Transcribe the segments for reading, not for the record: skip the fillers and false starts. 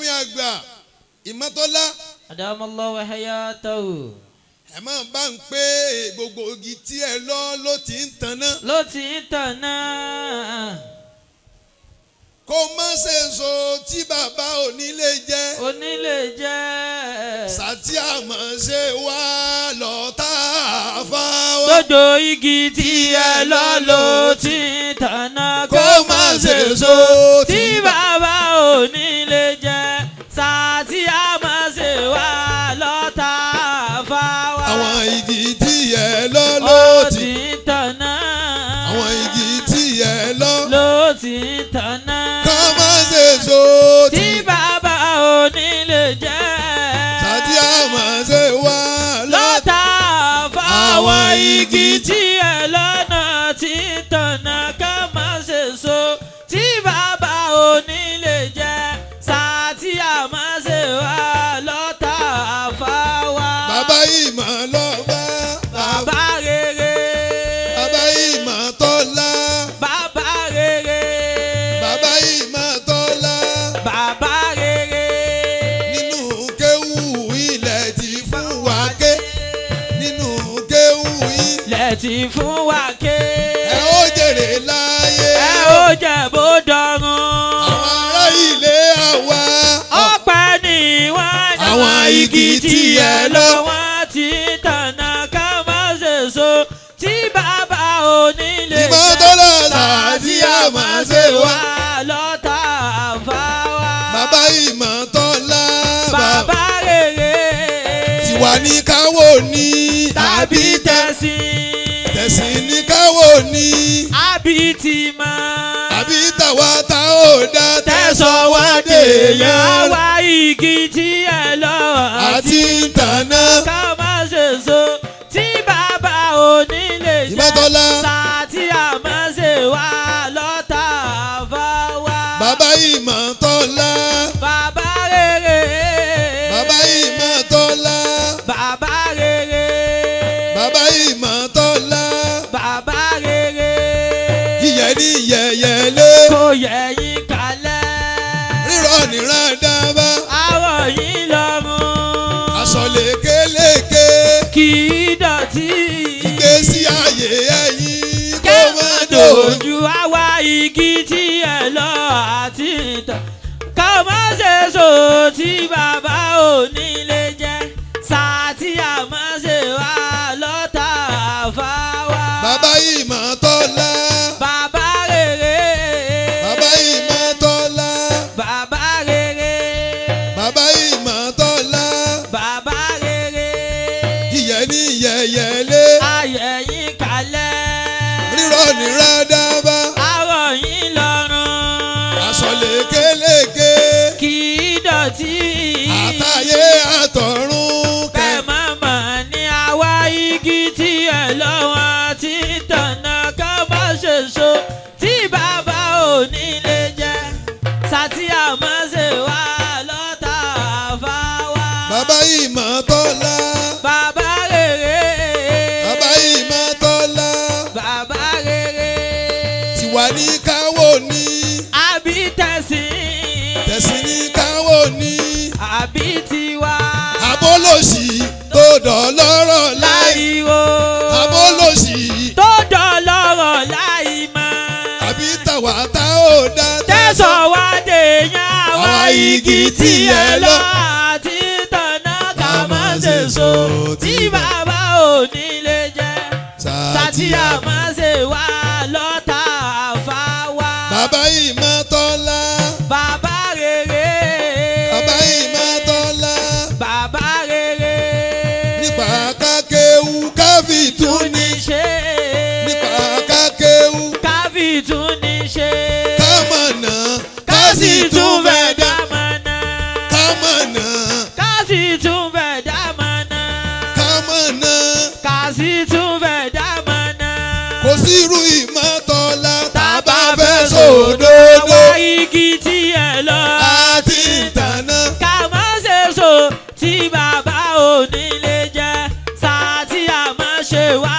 mi àgbà Ìmọ́tọ́lá. Adamallahu hayatahu. Ẹ máa bá ń pé gbogbo igi tí ẹ lọ ló ti ń tanná. Ló ti ń tànà. Kó má ṣe so tí bàbá onílé jẹ́. Onílé jẹ́. Sàtí àmọ́ ṣe wá lọ́tà fáwọn. Gbogbo igi tí ẹ lọ ló ti ń tànà. Kó má ṣe so tí bàbá onílé jẹ́. Sàtí àmọ́ ṣe wá lọ́tà fáwa. Àwọn igi tí ẹ lọ ló Ó ti ti ń tànà. Àwọn igi tí ẹ lọ ló ti ń tànà. Kó má ṣe so tí tí bàbá onílé jẹ́. Sàtí àmọ́ ṣe wá lọ́tà. Lọ́tà fáwọn igi tí ẹ lọ́nà tí tọ̀nà ká má ṣe so tí bàbá onílé jẹ́ sàtí àmọ́ ṣe wá lọ́tà fáwa. Bàbá ìmọ̀ lọ́ba. Bàbá rere. Bàbá ìmọ̀ tọ́lá. Bàbá rere. Bàbá ìmọ̀ tọ́lá. Bàbá rere. Nínú kéwù ilẹ̀ ti fún wa ké. Nínú kéwù ilẹ̀. Lẹ́tì fún wa ké. Ẹ ó jèrè láyé. Ẹ ó jẹ́ bó dọ̀run. Àwọn ará ilé àwa. Ọpẹ́ ni wọ́n ní. Àwọn igi tí ẹ lọ. Wọ́n ti tànà ká má ṣe so tí bàbá onílé jẹ́. Ìmọ̀tọ́lá làdí àmọ́ ṣe wá. Lọ́tà fáwa. Bàbá ìmọ̀tọ́lá. Bàbá rere. Tiwa ní káwọ́ ní. Tàbí tẹ̀sí. Tẹ̀sìn ní káwọ́ ní. Àbí tìmọ̀. Àbí tàwa tá ò dá. Tẹ̀sán wá dé dèèyàn. yẹn. Àwa igi tí ẹ lọ. Àti ntànà. Ká má ṣe so tí bàbá onílé jẹ́. Ìmọ̀tọ́lá. Sàtí àmọ́ ṣe wá lọ́tà fáwa. Bàbá ìmọ̀tọ́lá. Bàbá rere. Bàbá ìmọ̀tọ́lá. Bàbá rere. Bàbá ìmọ̀tọ́lá. Bàbá rere. Yíyẹ ní yẹyẹlé. Kò yẹ yín kalẹ̀. Rírọ̀ níran dábà. Àwọ̀ yín lọ́rùn. Aṣọ lékeléké. Kì í dọ̀tí. Ìgbésí ayé ẹ̀yìn kó má dòjú. Dojú àwa igi tí ẹ lọ àti ìtàn. Ká má ṣe so tí bàbá onílé jẹ́. Sàtí àmọ́ ṣe wá lọ́tà fáwa. Bàbá ìmọ̀tọ́lá. Bàbá rere. Bàbá ìmọ̀tọ́lá. Bàbá rere. Bàbá ìmọ̀tọ́lá. Bàbá rere. Yíyẹ ní yẹyẹlé. Ayẹ̀ yín kalẹ̀. Rírọ̀ níran dábà. Àwọ̀ yín lọ́rùn. Aṣọ lékeléké. Kì í dọ̀tí. Àtayé àtọ̀run kẹ. Kẹ́ má mà ní àwa igi tí ẹ lọ́wọ́ tí tọ̀nà ká má ṣe so tí bàbá ò ní lè jẹ́. Sàtí àmọ́ ṣe wá lọ́tà fáwa. Bàbá ìmọ̀tọ́lá. Bàbá rere. Bàbá ìmọ̀tọ́lá. Bàbá rere. Tiwa ní káwọ́ ní. Àbí tẹ̀sìn. Tẹ̀sìn ní káwọ́ ní. Àbí tiwa. Abólòsì tó dọ̀lọ́rọ̀ láì. Láìwo. Abólòsì Tó dọ̀lọ́rọ̀ láì mọ̀. àbí tàwa tá ò dá. Tẹ̀sán wá dé yan àwa Àwa igi tí ẹ lọ àti tọ̀nà ká má ṣe so tí bàbá ò ní lè jẹ́. Sàtí àmọ́ ṣe wá lọ́tà fáwa. Bàbá ìmọ̀tọ́lá. Bàbá rere. Bàbá ìmọ̀tọ́lá. Bàbá rere. Nípa kákéwú káfí tún ní. Ní ṣe. Nípa kákéwú Káfí tún ní ṣe. kámọ̀nà ká sì tún fẹ́ dá. mọ̀nà. Kámọ̀nà Ká sì tún fẹ́ dá mọ̀nà. kámọ̀nà Ká sì tún fẹ́ dá mọ̀nà. kò sí irú ìmọ̀tọ́lá tá a bá fẹ́ Àwa sòdodo igi tí ẹ lọ. àti ìtànà. Ká má ṣe so tí bàbá ò ní lè jẹ́. Sàtí àmọ́ ṣe wá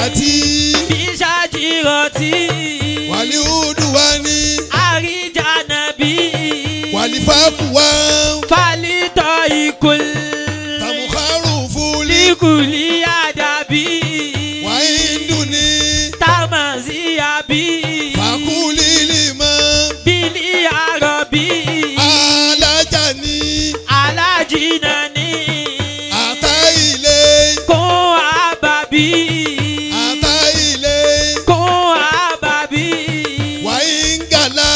Dàtí. Bíṣájìrọ̀tì. Wàlíhùdù wa ní. Àríjànàbí. Wàlífàkù wa. Fálítọ̀ ìkùl. Tàmùkárù fúlì. Líkùlì àdàbí. Wàhíndù ní. Tàmàzíyàbí. Fàkúlì lìmọ̀. Bílí àrọ̀bí. Alájà ní. Alájìnàní. Àtà ilé. Kún àbàbí. Àtà ilé. Kún àbàbí. Wàhíngàlà.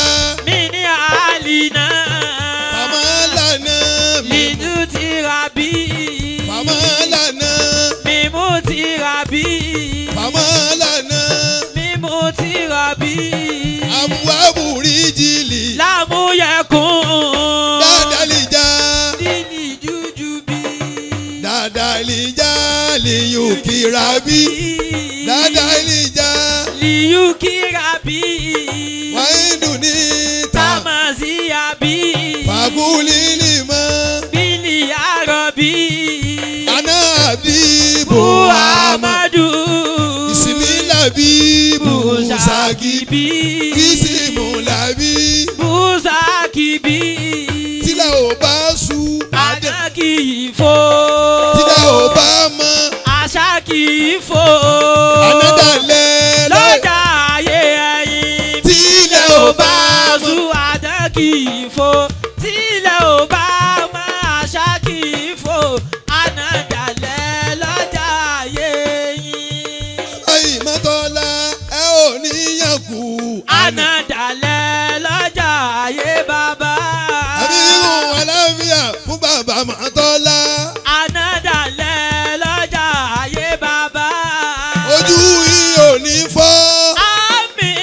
Mini àlìnà. Fàmálànà. Minu tirabi. Fàmálànà. Mímú tirabi. Fàmálànà. Mímú tirabi. Abuaburi jìlì. Lámúyẹ̀kún. Dádàlíjà. Dìlì jújú bí. Dádàlíjà liyukirabi. Dádàlíjà. Liyukirabi. Wàhíndù ní ta. Tàmàzíyàbí. Fàkúlì lìmọ̀. Bílí àrọ̀bí. Àná àbí Buhama. Muhammadu. Ìsinmi làbí Bùsàkì. Bùsàkìbí. Kìsìmù làbí. Bùsàkìbí. Tílẹ̀ ò bá sú. Adé. Àná kì í fò. Tílẹ̀ ò bá mọ́. Àṣà kì í fò. Ànádàlẹ̀ Lọ́jà ayé ẹyin. Tílẹ̀ ò bá mọ́. Sú àná kì í fò. Tílẹ̀ ò bá mọ́ àṣà kì í fò. Ànádàlẹ̀ lọ́jà ayé yín. Àyìnmọ́tọ́lá ẹ ò ní yànkú. Ànádàlẹ̀ lọ́jà ayé bàbá. Àbí irun àlàáfíà fún bàbá Mọ́tọ́lá. Ànádàlẹ̀ lọ́jà ayé bàbá. Ojú yìí ò ní fọ́. Àmín.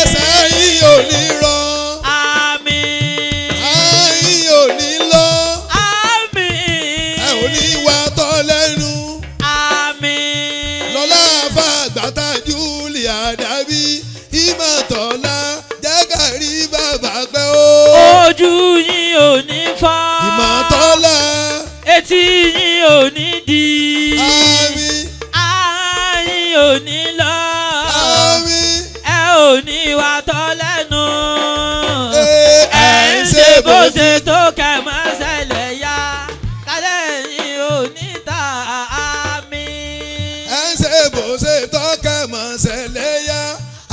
Ẹsẹ̀ yìí ò ní rọ. Àmín. Àyìn ò ní lọ. Àmín. Ẹ ò ní wá tọ́ lẹ́nu. Àmín. Lọ́lá fàgbàtà Júlíà dàbí ìmọ̀tọ́lá jẹ́gàrí bàbá pẹ́ o. Ojú yín ò ní fọ́. Ìmọ̀tọ́lá Etí yín ò ní di. àmín Àyìn ò ní lọ. àmín. Ẹ ò ní wá tọ́ lẹ́nu. Ẹ Ẹ ń ṣe bó ṣe tó kẹ̀ mọ́ ṣẹlẹ̀ yá. Kálẹ̀ yín ò ní ta àmín. Ẹ ń ṣe bó ṣe tọ́kẹ́ mọ̀ ṣẹlẹ̀ yá.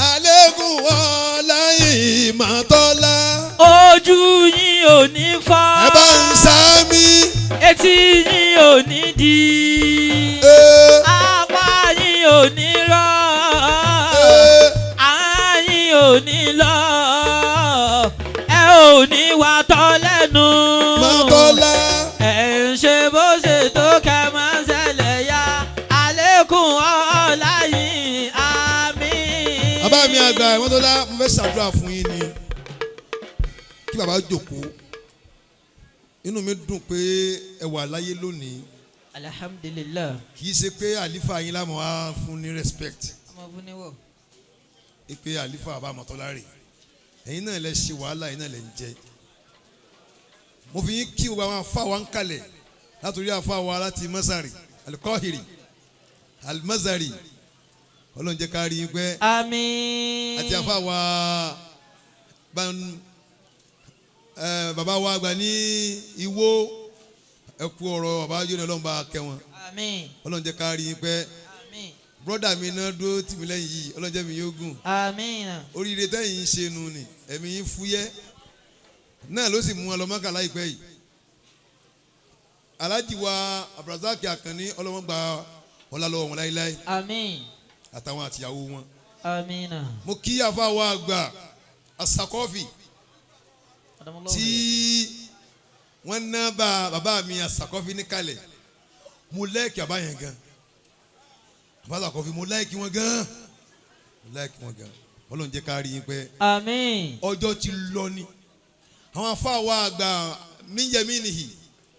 Àlékún ọ̀la ìmọ̀tọ́lá. Ojú yín ò ní fọ́. Ẹ bá ń sáámi. Etí yín ò ní di. Apá yín ò ní rọ. Àyín ò ní lọ. Ẹ ò ní wà tọ́ lẹ́nu. Mọ̀tọ́lá. Ẹ ń ṣe bó ṣe tó kẹ́ máa ń ṣẹlẹ̀ yá. Àlékún ọlá yín àmín. Bàbá mi àgbà Ìmọ̀tọ́lá, mo fẹ́ ṣàdúrà fún yín ni. Kí bàbá jókòó. Inú mi dùn pé ẹ wà láyé lónìí. Alhamdulillah. Kì í ṣe pé àlífà yín lámọ̀ á fún ní respect. Ọmọ fún níwọ̀. Pé àlífà bàbá Mọ̀tọ́lá rè. Ẹ̀yin náà lẹ ṣe wàhálà, ẹ̀yin náà lẹ ń jẹ. Mo fi yín kí gbogbo àwọn afá wa ń kalẹ̀ látòrí afá wa láti Masari, Alikọ́hìrì, Alimazari. Ọlọ́run jẹ́ ká rí yín pẹ́. Àmín. Àti afá wa bàbá wa àgbà ní Ìwó, ẹ kú ọ̀rọ̀ bàbá yóò ní Ọlọ́run bá kẹ́ wọn. Àmín. Ọlọ́run jẹ́ ká rí yín pẹ́. Àmín. Brọ́dà mi náà dúró tì mí lẹ́yìn yìí, Ọlọ́run jẹ́ mi yóò gùn. Àmín. Oríire tẹ́yìn ń ṣe nu ni ẹ̀mí yín fúyẹ́ náà ló sì mú wọn lọ Mákà láìpẹ́ yìí. Aláàjì wa Abdulrasaq Àkànní, Ọlọ́wọ́n gba ọlá lọ́wọ́ wọn láéláé. Àmín. Àtàwọn àtìyàwó wọn. Àmín. Mo kí àfa wa àgbà Asakọ́fì tí wọ́n ná bá bàbá mi Asakọ́fì níkàlẹ̀. Mo lẹ́ẹ̀kì àbá yẹn gan. Bàbá Asakọ́fì, mo lẹ́ẹ̀kì wọn gan, mo lẹ́ẹ̀kì wọn gan. Ọlọ́run jẹ́ ká rí yín pẹ́. Àmín. Ọjọ́ ti lọ ni àwọn afá wa àgbà míyẹmí nìyí.